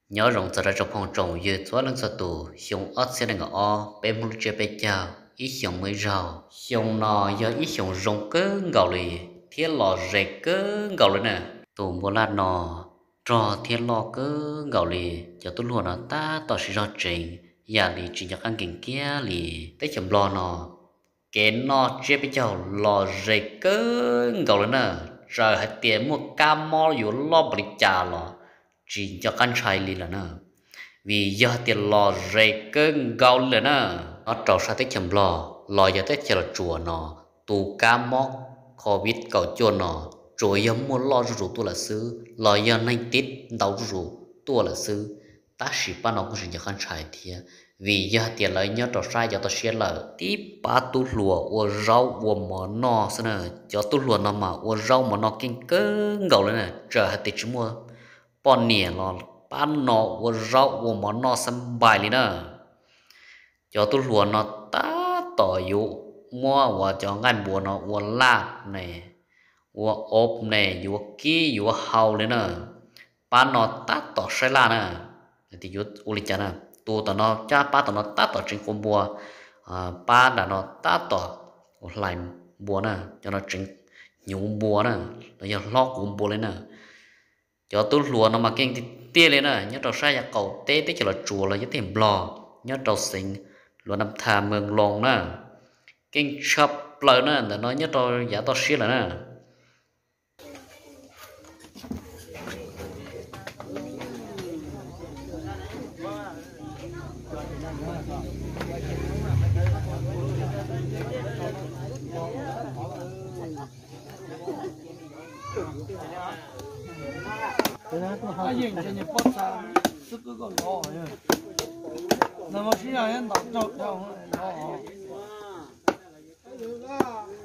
Nyob zoo txog rau tsoom phooj tsoom ywg txhua leej txhua tus, xyoo ob txhiab nees nkaum ob peb Hmoob lub tsiab peb caug, ib xyoos muaj ib zaug. Xyoo no yog ib xyoos zoo kawg nkaus li thiab lom zem kawg nkaus li na. Tus npua laj no rog thiab loj kawg nkaus li, cov tub hluas no tab tom siv zog tseev yam li tsis nco qab nkees kiag li. Teb chaws Nplog no kev noj tsiab peb caug lom zem kawg nkaus li na, txawm hais tias muaj kab mob yuav loj npaum li cas los tsis nco qab ntshai li lawm na, vim yog tias lom zem kawg nkaus li lawm na. Nyob rau sab teb chaws Nplog los yog teb chaws Los Tsuas no, tus kab mob covid kaum cuaj no tsuas yog muaj loj zuj zus tuaj lawm xwb los yog neeg tib ntau zuj zus tuaj lawm xwb, tab sis pab no kuj tsis nco qab ntshai thiab, vim yog tias lawv nyob rau sab yav toj siab lawm, tib pab tub hluas ua zaub ua mov noj xwb na. Cov tub hluas no mas ua zaub mov noj keej kawg nkaus li na, txawm hais tias tsis muaj poj niam los pab no ua zaub ua mov noj xab npais li na. Cov tub hluas no tab tom yuav muab uas cov nqaij npua no ua laj ne, ua ob ne, yuav kib yuav hau li na. Pab no tab tom saib laj na, tias yuav ua li cas na. Tus tom no, cab pab tom no tab tom tseev quav npua, pab nram no tab tom ua hlais npua na, cov no tseev hnyuv npua na, los yog hlob quav npua li na. Cov tub hluas no mas keej tiag tiag li na, nyob rau sab yav qaum teb teb chaws Los Tsuas los yog teb Nplog, nyob rau xeev Luas Nam Thas Mees Loos na, keej tshaj plaws na, ntawm no nyob rau yav toj siab lawm na. Yeej ces niam poj txha xwb koj lov, nag hmo sib zog ntaus raug dhau lov.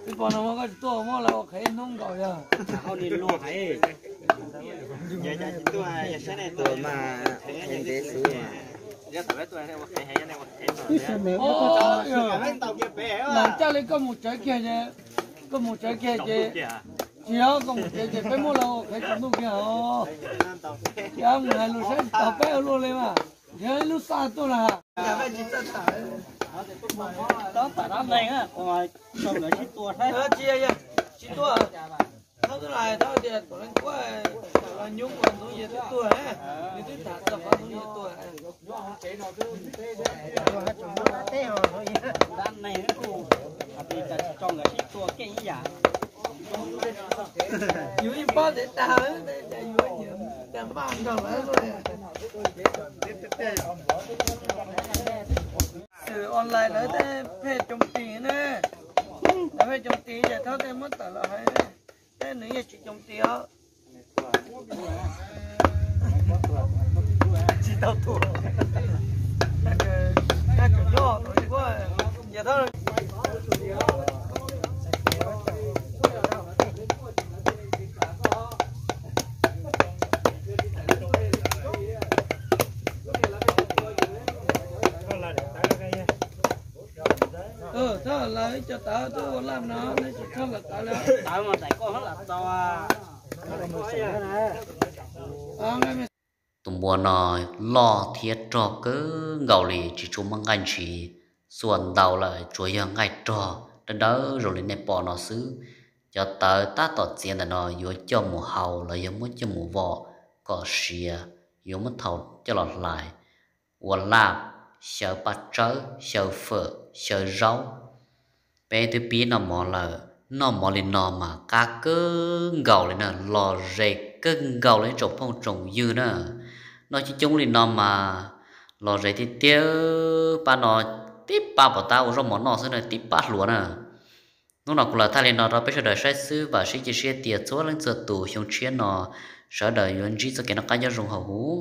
Ib pog no muab koj tsis tuaj muab lawv ua qhev hnub nkaus yog. Lam caj li koj mus tsawv kiag, koj mus tsawv kiag ces, tsis yog koj mus tsawv ces peb muab lawv ua qhev tsaus ntuj kiag os. Ces mus hais lus saib tau peb ua luaj li mas, yog ib lub xaj tuaj na. Tsis tua, thaub twb hais thaub tias tuam leej kuab los nyuj los ntxoov yawg twb tuag, nws twb tham txog qhov ntxoov yawg tuag. Yus yeej paub tias dag, cas yuav nyiam dag npaum li. Xwm online lawv tej pheej coob tis ne, lawv pheej coob tis ces thaub tej muab tawm los hais, tej nws yeej tsis coob tis os. Tsis tau tuag, tag kawm nyob, ces thaub Thoj lawv ib co tawv twb ua laj no, neb tsis txhob lawm tawv li. Tus npua no loj thiab rog kawg nkaus li, tsis tshua muaj nqaij ntshiv, xuas ntaus lawm tsuas yog nqaij rog dawb dawb zoo li nej pom no xwb. Cov tawv tab tom txiav ntawm no yuav coj mus hau los yog muab coj mus vom kom siav, yuav muab thau coj los hlais ua laj, xyaw paj tsawb, xyaw fawm, xyaw zaub. Peb twb pib noj mov lawm, noj mov li no mas qab kawg nkaus li na, lom zem kawg nkaus li tsoom phooj tsoom ywg na. Noj coob coob li no mas lom zem tiag tiag. Pab no tib pab pom tab ua zaub mov noj xwb na, tib pab hluas na. Hnub no kuv lam thaij li no rau peb sawv daws saib xwb, vam thiab cia siab tias txhua leej txhua tus xyoo tshiab no sawv daws yuav ntsib txoj kev noj qab nyob zoo hauv huv.